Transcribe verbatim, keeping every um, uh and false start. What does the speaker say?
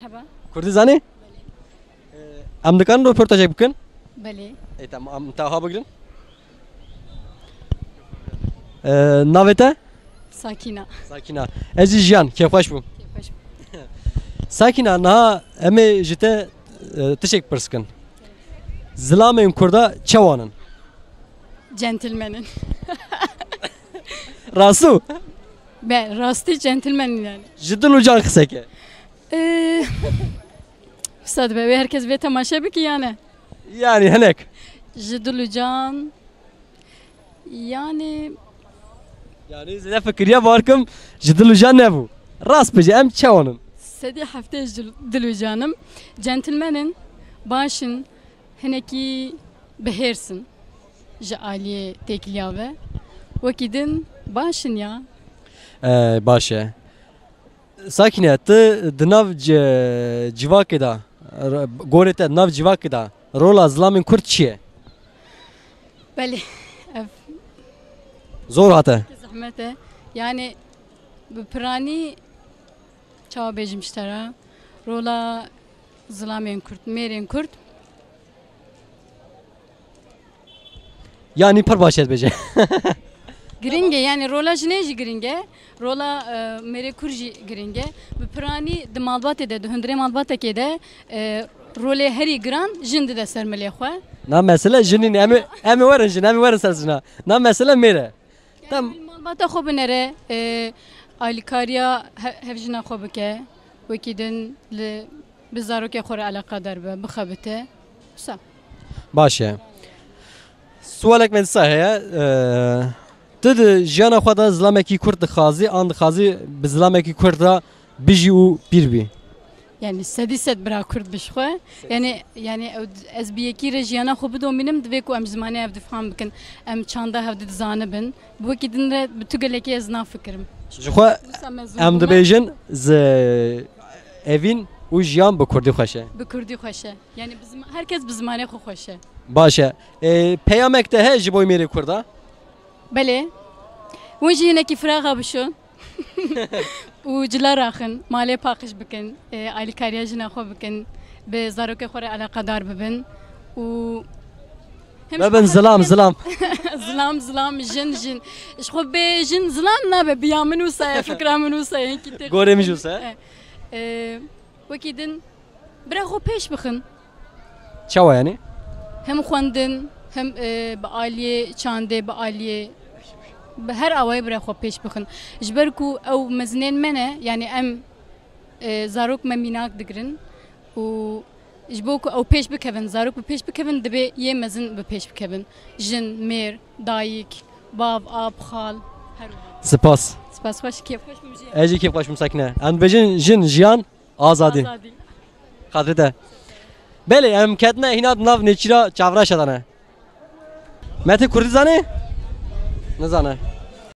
Heba. Kurdî zanî? Belê. Ee, em dikarin röportajek bikin? Belê. Ê, tamam, em te aha bigrin. Ee, navê te? Sakîna. Sakîna. Ez jî Jiyan, kêfxweş bûm. Kêfxweş bûm. Sakîna, niha em ê ji te, e, tiştek pirs kin. Zilamên Kurda çawan in? Gentleman in. Rasu? Be, rastî gentleman in yani. Ji dil û can qiseke. Ee, Usta dibe wê herkes vê temaşe bikî yani. Yani hinek. Ji dil û can. Yani. Yani zêde fikiriya bar kim ji dil û can nebû. Rast bêje em çawan in? Sedî heftê ji dil û can im. Gentleman in, baş in, hinekî bihêrs in ji aliyê têkiliya ve. Wekî din baş in ya. Ee, baş e. Sakîne, tu di nav ci-, civakê de, r-, gorê te di nav civakê de rola zilamên Kurd çi ye? Belê, ev Zor hate. Zehmet e. Yani bi piranî çawa bêjim ji te re? Rola zilamên Kurd, mêrên Kurd. Yanî pir baş e dibêje. Giring e, yani rola jinê jî giring e. Rola, e, mêrê kur jî giring e. Bi piranî di malbatê de, di hundirê malbatekê de, e, rolê herî giran jin dide ser milê xwe. Na mesele jin nîne, em ê, em ê werin jin, em ê werin ser jina. Na mesele mêr e. Tam. Malbata xwe binere, e, alîkariya he-, hevjina xwe bike. Wekî din li, bi zarokê xwe re eleqedar be, bixebite. Wisa. Baş e. Sualek me dîsa heye. Ee, tu di jiyana xwe de zilamekî Kurd dixwazî, an dixwazî bi zilamekî Kurd re bijî û pîr bî? Yani sedî sed bira Kurd bi ji xwe. Yani, yani ew, ez bi yekî re jiyana xwe bidomînim, divê ku em zimanê hev difam bikin, em çanda hev dizanibin. Bi wekî din re bi tu gelekî ez nafikirim. Ji xwe Wisa me zû em bûme. Dibêjin zi-, evîn û jiyan bi Kurdî xweş e. Bi Kurdî xweş e. Yani bi zima-, herkes bi zimanê xwe xweş e. Baş e. Ê, peyamek te heye ji bo mêrê Kurda? Belê. Hûn jî hinekî firaxa bişon. Û cila raxin, malê paqij bikin, e, alîkariya jina xwe bikin, bi zarokê xwe re eleqedar bibin. Û hem Bibin ji xwe zilam, zilam. Zilam, zilam, jin, jin. Ji xwe bê jin zilam nabe, biya min wisa ye, fikra min wisa ye, hinkî tê Gorê min jî wisa ye. E, e, wekî din, bira xwe pêş bixin. Çawa yani? Hem xwendin, hem, e, bi aliyê çandê, bi aliyê, bi her awayê bira xwe pêş bixin. Ji ber ku ew mezinên me ne, yani em, e, zarok me mînak digirin û ji bo ku ew pêş bikevin, zarok bi pêş bikevin, divê yê mezin bi pêş bikevin. Jin, mêr, dayik, bav, ap, xal, her wiha. Spas. Spas xweş, kêf xweş bûm jî. Ez jî kêf xweş bûm Sakine. Em dibêjin jin, jiyan, Azadî. Azadî. Xatirê te. Belê, em ketine hîna di nav nêçîra çavreşa de ne. Me ti kurdî zanê? Nizane.